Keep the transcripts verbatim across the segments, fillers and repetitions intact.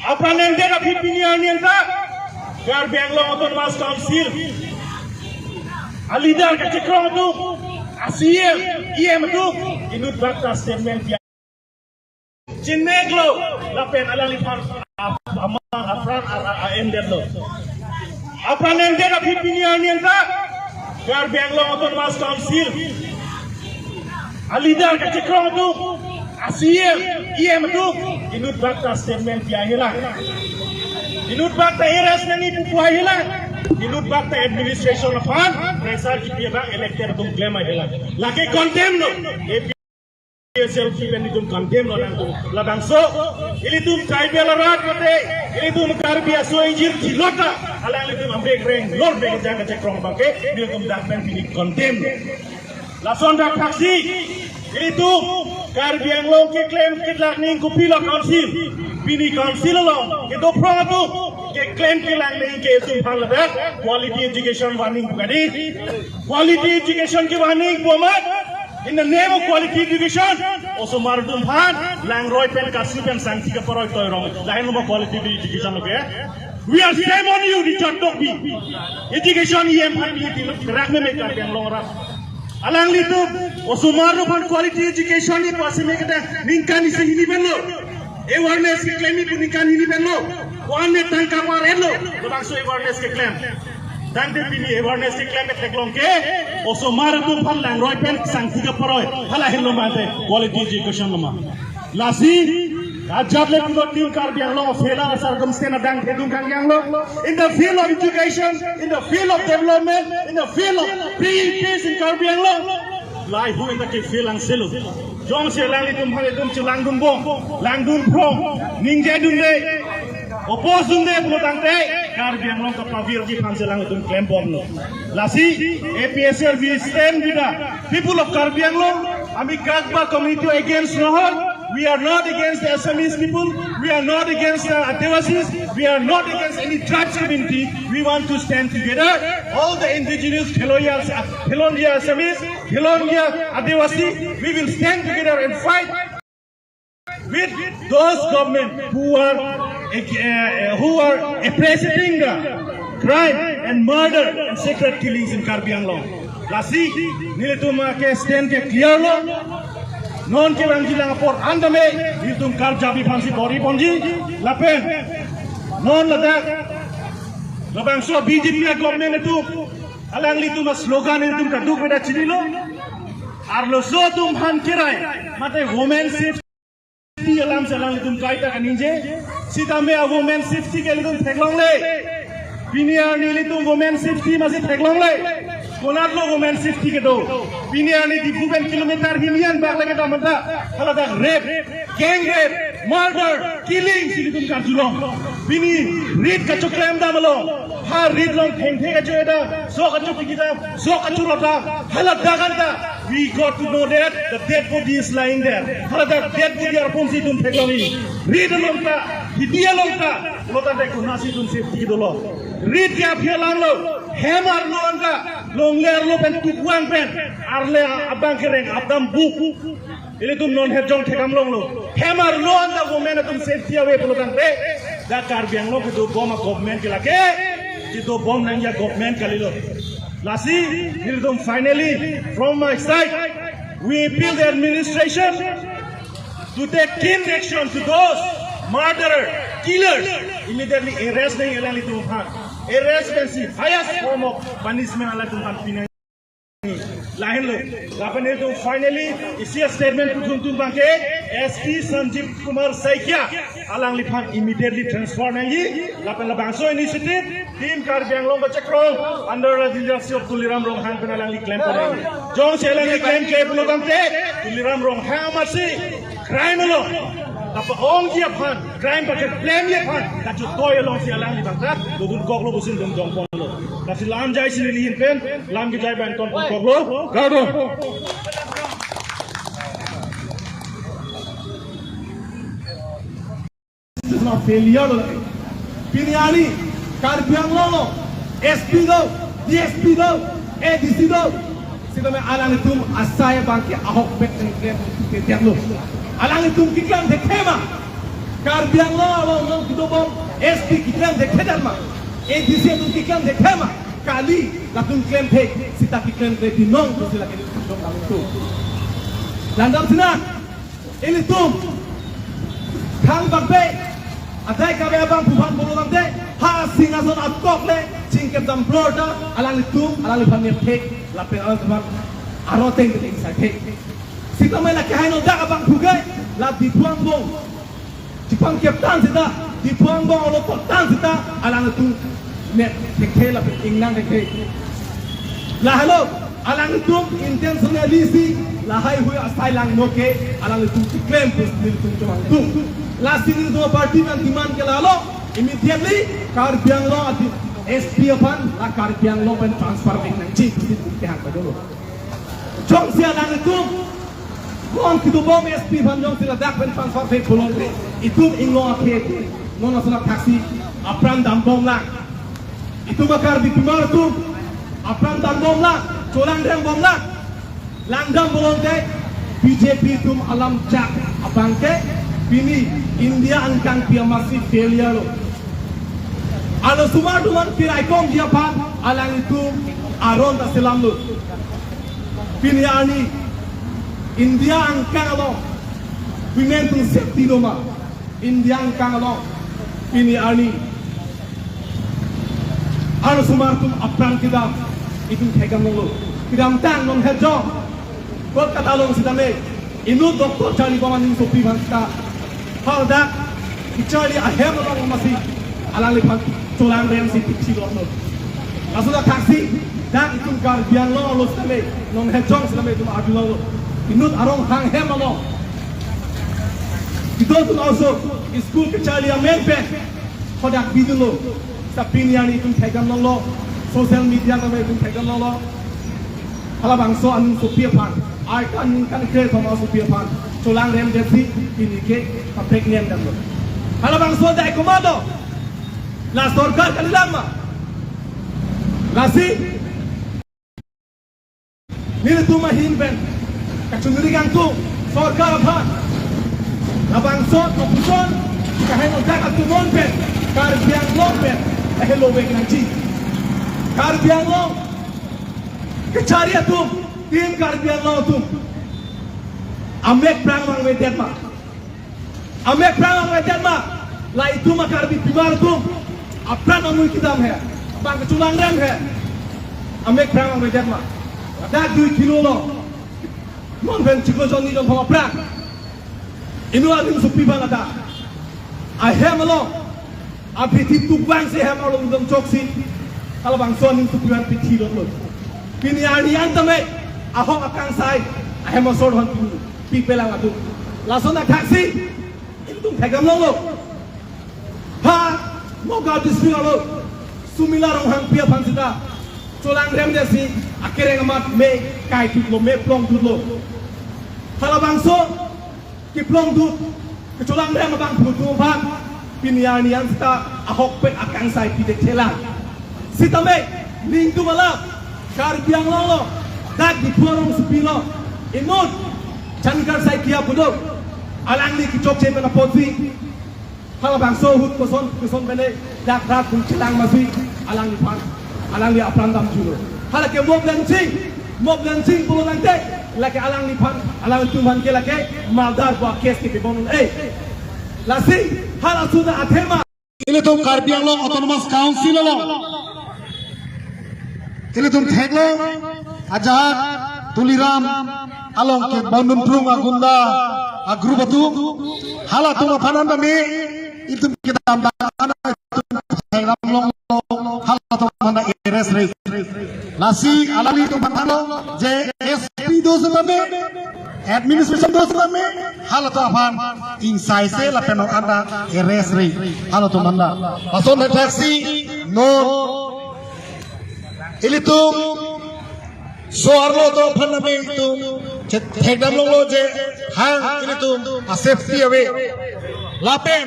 Apran nangdet aphi pini arni anta Karbi Anglong Autonomous Council a-leader kachekrong atum, a-C E M, E M atum inut bak ta statement pi-, chinmeklo, lapen alangliphan ap-, ama apran a-, a-, a-endetlo. Apran nangdet aphi pini arni anta Karbi Anglong Autonomous Council a-leader kachekrong atum, a-C E M, E M atum inut bak ta statement pi-a helang. Inut bak ta arrest nangji pu pu helang. Inut bak ta administration aphan pressure kipi abang elected atum klem helang. Lake condemn lo. A P H L C pen itum condemn lo nangtum. Labangso ilitum tribal arat mate ilitum Karbi aso ingjir thilot ta alanglitum ambek reng lor bek jang kachekrong abangke ilitum dak pen pini condemn lo. Lason dak thaksi ilitum Karbi Anglong keklem keklak ning kopilo council. Pini council along kedo phrong atum keklem kelang ning ke itum aphan ladak quality education warning pu kali. Quality education ke warning pu amat, in the name of quality education, osomar atum aphan langroi pen kasi pen sangti kaparoi toirong. Lahenlo ma quality education lo ke? We are shame on you, Richard Tokbi. Education E M aphan pini tiluk kerak meme Karbi Anglong arat. Alanglitum osomar atum aphan quality education ni pasi me kita ningkan isi hini pen lo. Awareness keklem ni pu ningkan hini pen lo. Ko-an ne tangka par-en lo. Labangso awareness keklem. Tangte pini awareness keklem theklong ke osomar atum aphan langroi pen sangti kaparoi. Hala henlo mate quality education lo ma. Lasi ajat le pulo tin Karbi Anglong failure circumstance adang thedung kang yang lo. In the field of education, in the field of development, in the field of bringing peace in Karbi Anglong, lahei hu anta ke fail ang selo. Jongsi alanglitum aphan itum chelangdun bom, langdun phrong, ningjedunde, oppose dunde pulo tangte Karbi Anglong kapavirji aphan si alanglitum klem bomlo. Lasi A P H L C, we stand with the people of Karbi Anglong. Ami kak ba community against nohoi. We are not against the Assamese people. We are not against the Adivasis. We are not against any tribes community. We want to stand together. All the indigenous Khelongiya, Khelongiya Assamese, Khelongiya Adivasi, we will stand together and fight with those government who are, uh, who are appreciating the crime and murder and secret killings in Karbi Anglong. Lasi nelitum ke stand ke clear lo. Non ke langji lang apor anta me nelitum karjabi aphan si bor-i ponji lapen non ladak labangso B J P a-government atum alanglitum a-slogan itum kaduk beda chinilo. Arloso atum aphan kerai mate women safety alam si alanglitum kaita kaningje. Sitame a-women safety ke ilitum theklongle. Pini arni ilitum women safety masi theklongle. Konatlo women safety kedo? Pini arni Diphu pen kilometer hini an bak lake damanta haladak rape, gang rape, murder, killing si ilitum karjulong. Pini rit kachoklem damlo. Ha rit along thengthe kacho-e dam, sok kacho piki dam, sok kacho rot dam. Haladak anta we got to know that the dead body is lying there. Haladak dead body arpon si itum theklongji. Rit along ta, hidi along ta, lo ta dek na si itum safety dolo. Rit ke aphi alam lo, hem arlo anta, longle arlo pen tukvang pen arle abang kereng apdam buk. Ilitum non het jong thekam longlo. Hem arlo anta women atum safety ave pulo tangte, dak Karbi Anglong kedo bom a-government ke lake kedo bom nangji a-government kalilo. Lasi ilitum finally, from my side, we appeal the administration to take keen action to those murderer, killers. Immediately arrest nangji alanglitum aphan. Arrest pensi highest form of punishment alanglitum aphan pinang. Lahenlo, lapen itum finally isi a-statement puthunthun abangke S P Sanjeev Kumar Saikia alangliphan immediately transfer nangji, lapen labangso initiative Team Karbi Anglong kachekrong under the leadership of Tuliram Ronghang pen alangli klem pon nangji. Jongsi alangli klem ke pulo tangte Tuliram Ronghang amatsi crime along kapaongji aphan, crime pakeklemji aphan kachotoi alongsi alangli abang ta dodun koklo pusi dun jongponlo. Lasi lam jaisi neli ahin pen lam kejai abang ton koklo. Kardom. Failure lo. Pini arni Karbi Anglong lo S P do, D S P do, A D C do. Sitame alanglitum asai abangke ahokpet nangklem thekthe lo. Alanglitum keklem thekthe ma? Karbi Anglong along non kedobom S P keklem thekthe ma, A D C atum keklem thekthe ma, kali latum klem thek sita keklem thek binong pusi lake nelitum alangtum. Langdam sinang, ilitum thang bakbe, adai kabe abangphu aphan bolo tangte, ha Singhason akok le chingkep jam plor ta alanglitum alangliphan nep thek lapen alangliphan aro teng teng sai thek. Sitame lake haino dak abangphu ke la Diphu angbong chepangkep tang sita, Diphu angbong olo kok tang sita, alanglitum nep thekthe lapen ingnang thekthe. Lahelo, alanglitum intentionally si lahai hui asai langno ke alanglitum keklem pusi nelitum chomangtum. Lasi nelitum party aphan demand ke lahelo, immediately Karbi Anglong adi S P aphan la Karbi Anglong pen transfer vek nangji pusi kehang pajolo. Jongsi alanglitum non kedobom S P aphan jongsi ladak pen transfer vek pulote, itum inglong akhei non asonthot thaksi apran dambomlang. Itum a-Karbi pimar atum apran dambomlang, cholangrembomlang. Langdam pulote B J P atum alam jak abang ke pini India angkang pi amatsi failure lo. Arlosomar atum aphan kiraikomji aphan alanglitum aron ta selamlo. Pini arni India angkang along women atum safety doma? India angkang along pini arni arlosomar atum apran kedam itum thekdam longlo. Kedamtang non hejong Kolkata along sitame inut doctor charlibom aning sopi aphan sita hadak kacharli ahem along amatsi alangliphan cholangrem si pithi longlo. Laso dak thaksi dak itum Karbi Anglong along sitame non hejong sitame itum arjulonglo. Inut arong hanghem along kedo atum also school kacharli amen pen hadak bidunlo. Sita pini arni itum thekdam longlo, social media tame itum thekdam longlo. Halabangso aning sopi aphan, arta ningkan kre thom asopi aphan cholangremdetsi pini ke papregnant damlo. Halabangso dai komatlo? La sorkar kalilang ma? Lasi nelitum ahin pen kachiningri kangtung sorkar aphan, labangso kopuson kahaino dak atum non pen Karbi Anglong pen ahelo vek nangji. Karbi Anglong kachari atum, Team Karbi Anglong atum amek prang vangvedet ma? Amek prang vangvedet ma? La itum a-Karbi pimar atum apran amui kedam he, bang kecholangrem he. Amek prang vangvedet ma? Dak dui kilo lo. Non pen chiklo jon ni jon thom apran inut aning sopi aphan ladak ahem along apithi tukbang si ahem along dam choksi halabangso aning sopi aphan pithi longlo. Pini arni an tame ahok akangsai ahem asor aphan pi, pipelang atum. Laso dak thaksi itum thekdam longlo. Ha Nagaon district along Sumila Ronghangpi aphan sita cholangremdetsi akereng amat me kaitutlo, me plongtutlo. Halabangso keplongtut, kecholangrem abangphu atum aphan pini arni an sita ahokpet akangsai pithekthe lang. Sitame nelitum alam, Karbi Anglong along dak Diphu arong sopi along inut Shankar Saikia pu do, alangli kechokche pen apotsi halabangso ahut koson koson pen dak rat kum chelang masi alangliphan, alangli apran damjulo. Hala ke mob lansing, mob lansing pulo tangte lake alangliphan, alangtum aphan ke lake murder pu a-case kepibom un-e. Lasi halaso dak athema ilitum Karbi Anglong Autonomous Council along ilitum theklo, ajahak Tuliram along kebondun prung agunda a-group atum, halatum aphan an tame itum kedamtang an itum thekdam longlo, halatum aphan arrest re. Lasi alanglitum aphan thanlo je S P do setame, administration do setame, halatum aphan ingsaise lapen non anda arrest re, halatum anda. Lason thaksi non ilitum so-arlo atum aphan tame itum che-, thekdam longlo je hang ilitum a-safety ave. Lapen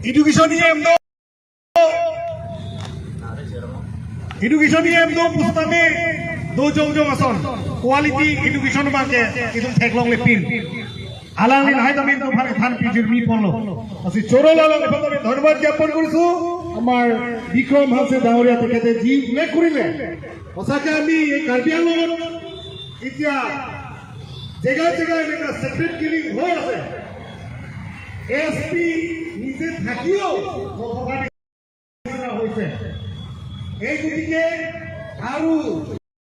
education E M do, education E M do pu setame do jongjong ason quality education abang ke itum theklonglepin. Alangli lahai tame itum aphan than pijirmi ponlo. Asi choro lalo aphan tame dhonnobad জ্ঞাপন কৰিছো। আমাৰ বিক্ৰম হাংসে ডাঙৰীয়া তেখেতে যি উল্লেখ কৰিলে, সঁচাকৈ আমি এই কাৰ্বি আংলঙত এতিয়া জেগাই জেগাই এনেকুৱা ছেক্ৰেট কিলিং হৈ আছে। এছ পি নিজে থাকিও নথকা নিচিনা হৈছে। এই গতিকে আৰু